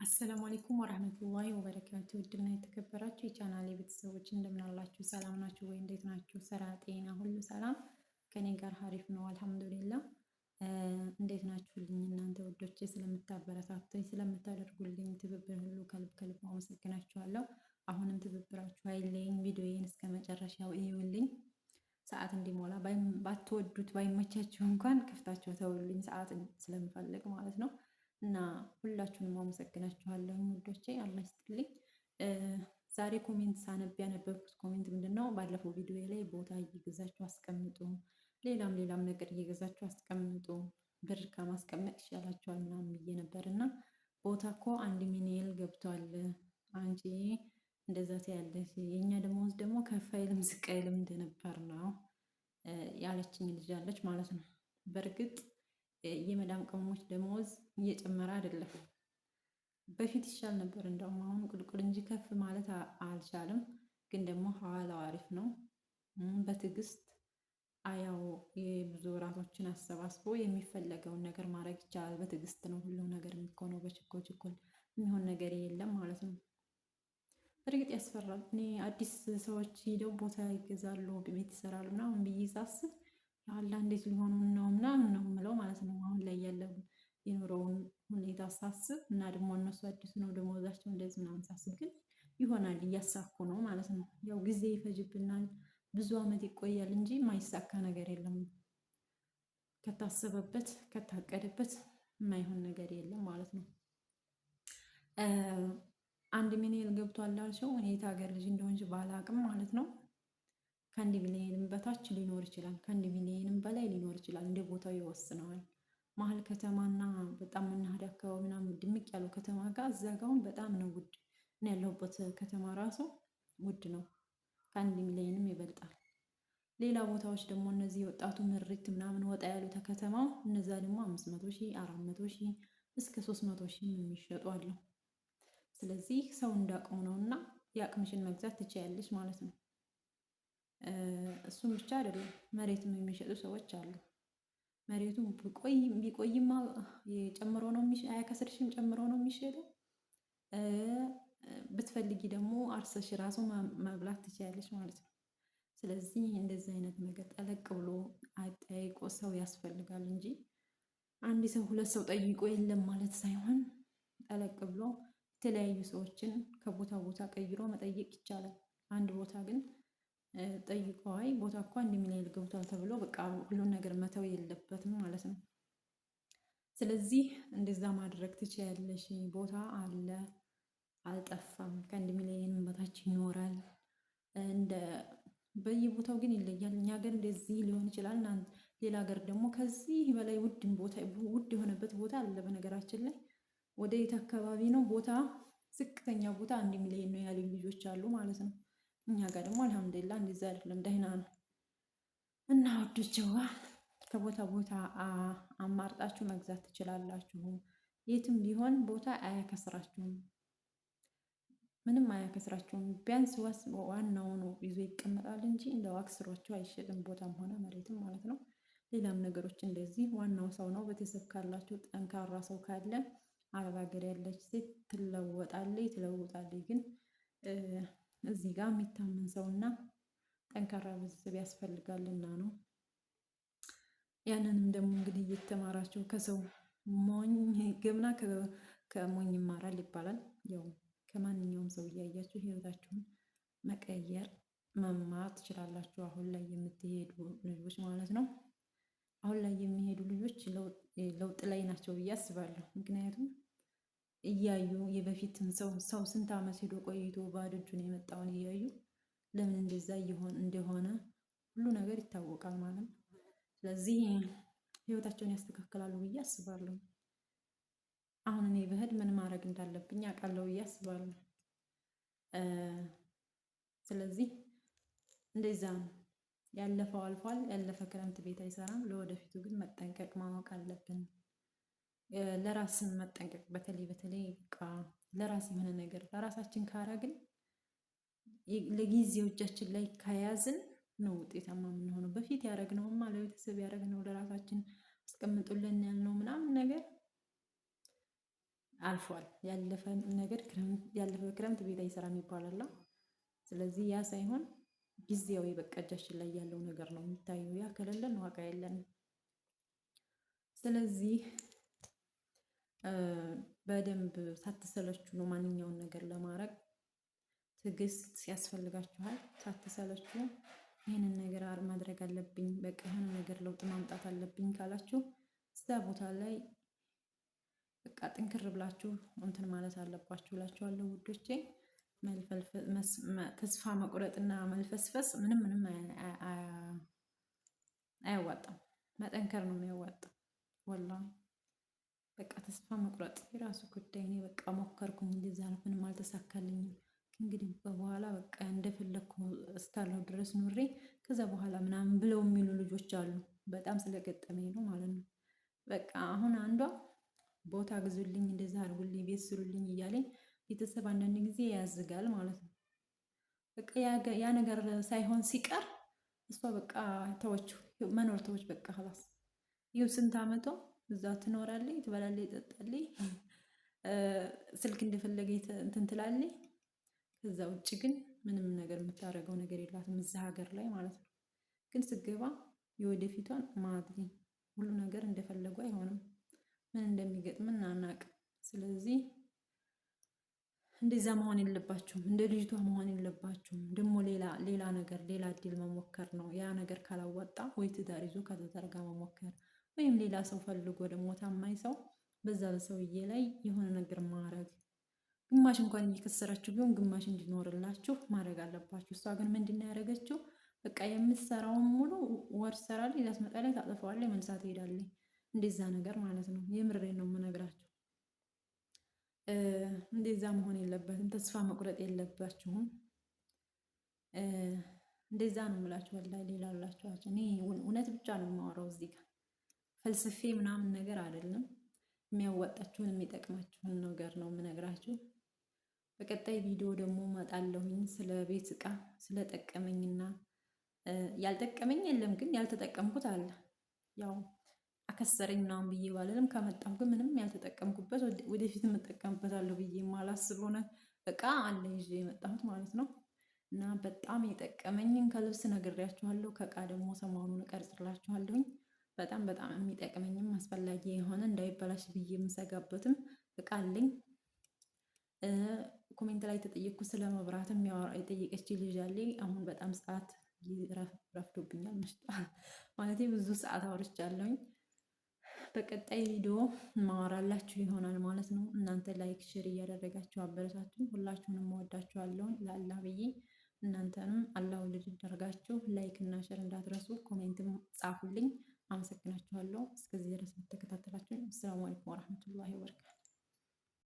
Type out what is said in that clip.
السلام عليكم ورحمة الله وبركاته። ውድና የተከበራችሁ የቻናሌ ቤተሰቦች እንደምን አላችሁ? ሰላም ናችሁ ወይ? እንዴት ናችሁ? ስራ፣ ጤና ሁሉ ሰላም ከኔ ጋር ሀሪፍ ነው الحمد لله። እንዴት ናችሁልኝ እናንተ ውዶቼ? ስለምታበረታቱኝ ስለምታደርጉልኝ ትብብር ሁሉ ከልብ ከልብ አመሰግናችኋለሁ። አሁንም ትብብራችሁ አይለየኝ። ቪዲዮዬን እስከ መጨረሻው እዩልኝ። ሰዓት እንዲሞላ ባትወዱት ባይመቻችሁ እንኳን ከፍታችሁ ተውልኝ፣ ሰዓት ስለምፈልግ ማለት ነው። እና ሁላችሁንም አመሰግናችኋለሁ ውዶቼ፣ አላህ ይስጥልኝ። ዛሬ comment ሳነብ ያነበብኩት comment ምንድን ነው? ባለፈው ቪዲዮ ላይ ቦታ እየገዛችሁ አስቀምጡ፣ ሌላም ሌላም ነገር እየገዛችሁ አስቀምጡ፣ ብር ከማስቀመጥ ይሻላችኋል ምናምን ብዬ ነበር። እና ቦታ እኮ 1 ሚሊዮን ገብቷል፣ አንቺ እንደዛ ትያለሽ፣ የእኛ ደመወዝ ደግሞ ከፍ አይልም ዝቅ አይልም እንደነበር ነው ያለችኝ ልጅ አለች ማለት ነው። በእርግጥ የመዳም ቅመሞች ደመወዝ እየጨመረ አይደለም። በፊት ይሻል ነበር፣ እንደውም አሁን ቁልቁል እንጂ ከፍ ማለት አልቻለም። ግን ደግሞ ሐዋላው አሪፍ ነው። በትዕግስት አያው የብዙ ወራቶችን አሰባስቦ የሚፈለገውን ነገር ማድረግ ይቻላል። በትዕግስት ነው ሁሉም ነገር የሚሆነው። በችኮል ችኮል የሚሆን ነገር የለም ማለት ነው። እርግጥ ያስፈራል። እኔ አዲስ ሰዎች ሄደው ቦታ ይገዛሉ፣ ቤት ይሰራሉ ምናምን ብዬ ሳስብ ያላ እንዴት ሊሆኑ ነው ምናምን ነው የምለው ማለት ነው። አሁን ላይ ያለው የኑሮውን ሁኔታ ሳስብ እና ደግሞ እነሱ አዲሱ ነው ደመወዛቸው እንደዚህ ምናምን ሳስብ ግን ይሆናል እያሳኩ ነው ማለት ነው። ያው ጊዜ ይፈጅብናል፣ ብዙ አመት ይቆያል እንጂ የማይሳካ ነገር የለም። ከታሰበበት ከታቀደበት የማይሆን ነገር የለም ማለት ነው። 1 ሚሊዮን ገብቷል ላልሽው እኔ የት ሀገር ልጅ እንደሆንሽ ባላቅም ማለት ነው። ከ1 ሚሊዮንም በታች ሊኖር ይችላል፣ ከ1 ሚሊዮንም በላይ ሊኖር ይችላል። እንደ ቦታው ይወስነዋል። መሀል ከተማና በጣም መናኸሪያ አካባቢ ምናምን ድምቅ ያለው ከተማ ጋር እዛ ጋውን በጣም ነው ውድ። እኔ ያለሁበት ከተማ ራሱ ውድ ነው፣ ከ1 ሚሊዮንም ይበልጣል። ሌላ ቦታዎች ደግሞ እነዚህ የወጣቱ ምሪት ምናምን ወጣ ያሉት ከከተማው እነዛ ደግሞ 500,000፣ 400,000 እስከ 300,000 የሚሸጡ አሉ። ስለዚህ ሰው እንዳቅሙ ነው እና የአቅምሽን መግዛት ትችያለሽ ማለት ነው። እሱም ብቻ አይደለም፣ መሬትም የሚሸጡ ሰዎች አሉ። መሬቱ ቢቆይማ ጨምሮ ነው፣ አያከስርሽም፣ ጨምሮ ነው የሚሸጠው። ብትፈልጊ ደግሞ አርሰሽ ራሱ መብላት ትችያለሽ ማለት ነው። ስለዚህ እንደዚህ አይነት ነገር ጠለቅ ብሎ አጠያይቆ ሰው ያስፈልጋል እንጂ አንድ ሰው ሁለት ሰው ጠይቆ የለም ማለት ሳይሆን ጠለቅ ብሎ የተለያዩ ሰዎችን ከቦታ ቦታ ቀይሮ መጠየቅ ይቻላል። አንድ ቦታ ግን ጠይቆ አይ ቦታ እኮ 1 ሚሊዮን ገብቷል ተብሎ በቃ ሁሉን ነገር መተው የለበትም ማለት ነው። ስለዚህ እንደዛ ማድረግ ትችያለሽ። ቦታ አለ፣ አልጠፋም። ከ1 ሚሊዮን በታች ይኖራል። እንደ በየቦታው ግን ይለያል። እኛ ሀገር እንደዚህ ሊሆን ይችላል። ሌላ ሀገር ደግሞ ከዚህ በላይ ውድ ቦታ ውድ የሆነበት ቦታ አለ። በነገራችን ላይ ወደ የት አካባቢ ነው ቦታ ዝቅተኛ ቦታ 1 ሚሊዮን ነው ያሉ ልጆች አሉ ማለት ነው። እኛ ጋር ደግሞ الحمد لله እንደዛ አይደለም፣ ደህና ነው። እና ውዶችዋ ከቦታ ቦታ አማርጣችሁ መግዛት ትችላላችሁ። የትም ቢሆን ቦታ አያከስራችሁም፣ ምንም አያከስራችሁም። ቢያንስ ዋስ ዋናው ነው ይዞ ይቀመጣል እንጂ እንደው አክስሯችሁ አይሸጥም፣ ቦታም ሆነ መሬትም ማለት ነው። ሌላም ነገሮች እንደዚህ ዋናው ሰው ነው። ቤተሰብ ካላችሁ ጠንካራ ሰው ካለ አረብ ሀገር ያለች ሴት ትለወጣለች፣ ትለውጣለች። ግን እዚህ ጋር የሚታመን ሰውና ጠንካራ ቤተሰብ ያስፈልጋልና ነው። ያንንም ደግሞ እንግዲህ እየተማራችሁ ከሰው ሞኝ ገምና ከሞኝ ይማራል ይባላል። ያው ከማንኛውም ሰው እያያችሁ ህይወታችሁን መቀየር መማር ትችላላችሁ። አሁን ላይ የምትሄዱ ልጆች ማለት ነው። አሁን ላይ የሚሄዱ ልጆች ለውጥ ላይ ናቸው ብዬ አስባለሁ። ምክንያቱም እያዩ የበፊትን ሰው ስንት ዓመት ሄዶ ቆይቶ ባዶ እጁን የመጣውን እያዩ ለምን እንደዛ እንደሆነ ሁሉ ነገር ይታወቃል ማለት ነው። ስለዚህ ህይወታቸውን ያስተካክላሉ ብዬ አስባለሁ። አሁን እኔ ብሄድ ምን ማድረግ እንዳለብኝ አውቃለሁ ብዬ አስባለሁ። ስለዚህ እንደዛ ነው። ያለፈው አልፏል። ያለፈ ክረምት ቤት አይሰራም። ለወደፊቱ ግን መጠንቀቅ ማወቅ አለብን። ለራስን መጠንቀቅ በተለይ በተለይ በቃ ለራስ የሆነ ነገር ለራሳችን ካረግን ለጊዜው እጃችን ላይ ከያዝን ነው ውጤታማ የምንሆነው። በፊት ያደረግነውማ ለቤተሰብ ያደረግነው ለራሳችን አስቀምጡልን ያልነው ምናምን ነገር አልፏል። ያለፈ ነገር ያለፈ ክረምት ቤት አይሰራም ይባላል። ስለዚህ ያ ሳይሆን ጊዜያዊ በቃ እጃችን ላይ ያለው ነገር ነው የሚታየው። ያ ከሌለን ዋጋ የለንም። ስለዚህ በደንብ ሳትሰለቹ ነው ማንኛውን ነገር ለማድረግ ትዕግስት ያስፈልጋችኋል። ሳትሰለቹ ይህንን ነገር ማድረግ አለብኝ፣ በቃ የሆነ ነገር ለውጥ ማምጣት አለብኝ ካላችሁ እዛ ቦታ ላይ በቃ ጥንክር ብላችሁ እንትን ማለት አለባችሁ እላችኋለሁ ውዶቼ። ተስፋ መቁረጥና መልፈስፈስ ምንም ምንም አያዋጣም። መጠንከር ነው የሚያዋጣው። ወላሂ በቃ ተስፋ መቁረጥ የራሱ ጉዳይ። እኔ በቃ ሞከርኩኝ፣ እንደዛ ነው፣ ምንም አልተሳካልኝም። እንግዲህ በኋላ በቃ እንደፈለግኩ እስካለሁ ድረስ ኑሬ ከዛ በኋላ ምናምን ብለው የሚሉ ልጆች አሉ። በጣም ስለገጠመኝ ነው ማለት ነው። በቃ አሁን አንዷ ቦታ ግዙልኝ፣ እንደዛ አድርጉልኝ፣ ቤት ስሩልኝ እያለኝ ቤተሰብ አንዳንድ ጊዜ ያዝጋል ማለት ነው። በቃ ያ ነገር ሳይሆን ሲቀር እሷ በቃ ተወችው፣ መኖር ተወች። በቃ خلاص ይኸው ስንት አመቷ እዛ ትኖራለች፣ ትበላለች፣ ትጠጣለች፣ ስልክ እንደፈለገ እንትን ትላለች። ከዛ ውጭ ግን ምንም ነገር የምታደርገው ነገር የላትም እዛ ሀገር ላይ ማለት ነው። ግን ስገባ የወደፊቷን ማድሪ ሁሉ ነገር እንደፈለጉ አይሆንም። ምን እንደሚገጥምን አናውቅም። ስለዚህ እንደዛ መሆን የለባችሁም። እንደ ልጅቷ መሆን የለባችሁም። ደግሞ ሌላ ሌላ ነገር ሌላ እድል መሞከር ነው። ያ ነገር ካላወጣ ወይ ትዳር ይዞ ከትዳር ጋር መሞከር ወይም ሌላ ሰው ፈልጎ ደግሞ ታማኝ ሰው በዛ በሰውዬ ላይ የሆነ ነገር ማድረግ፣ ግማሽ እንኳን እየከሰራችሁ ቢሆን ግማሽ እንዲኖርላችሁ ማድረግ አለባችሁ። እሷ ግን ምንድን ነው ያደረገችው? በቃ የምትሰራውን ሙሉ ወር ትሰራለች፣ ታስመጣለች፣ ታጠፋዋለች፣ መልሳ ትሄዳለች። እንደዛ ነገር ማለት ነው። የምሬን ነው የምነግራችሁ። እንደዛ መሆን የለበትም። ተስፋ መቁረጥ የለባችሁም። እንደዛ ነው የምላችሁ። ወላሂ ሌላ አላችኋቸው። እኔ እውነት ብቻ ነው የማወራው እዚህ ጋር ፈልስፌ ምናምን ነገር አይደለም። የሚያዋጣችሁን የሚጠቅማችሁን ነገር ነው የምነግራችሁ። በቀጣይ ቪዲዮ ደግሞ እመጣለሁኝ ስለ ቤት እቃ ስለጠቀመኝና ያልጠቀመኝ የለም ግን ያልተጠቀምኩት አለ። ያው አከሰረኝ ምናምን ብዬ ባልልም ከመጣሁ ግን ምንም ያልተጠቀምኩበት ወደፊት የምጠቀምበታለሁ ብዬ የማላስበው እቃ አለ ይዤ የመጣሁት ማለት ነው። እና በጣም የጠቀመኝን ከልብስ ነግሬያችኋለሁ። ከእቃ ደግሞ ሰሞኑን እቀርጽላችኋለሁኝ። በጣም በጣም የሚጠቅመኝም አስፈላጊ የሆነ እንዳይበላሽ ብዬ የምሰጋበትም እቃ አለኝ። Comment ላይ የተጠየቅኩ ስለ መብራትም የጠየቀች ልጅ አለኝ። አሁን በጣም ሰዓት ረፍዶብኛል፣ መሽቷል ማለት ብዙ ሰዓት አውርቻለሁኝ። በቀጣይ ቪዲዮ ማወራላችሁ ይሆናል ማለት ነው። እናንተ like፣ share እያደረጋችሁ አበረታቱኝ። ሁላችሁንም እወዳችኋለሁ ለአላህ ብዬ እናንተንም አላህ ወልድ ያደርጋችሁ። Like እና share እንዳትረሱ፣ comment ም ጻፉልኝ። አመሰግናችኋለሁ። እስከዚህ ድረስ ተከታተላችሁ። السلام عليكم ورحمة الله وبركاته።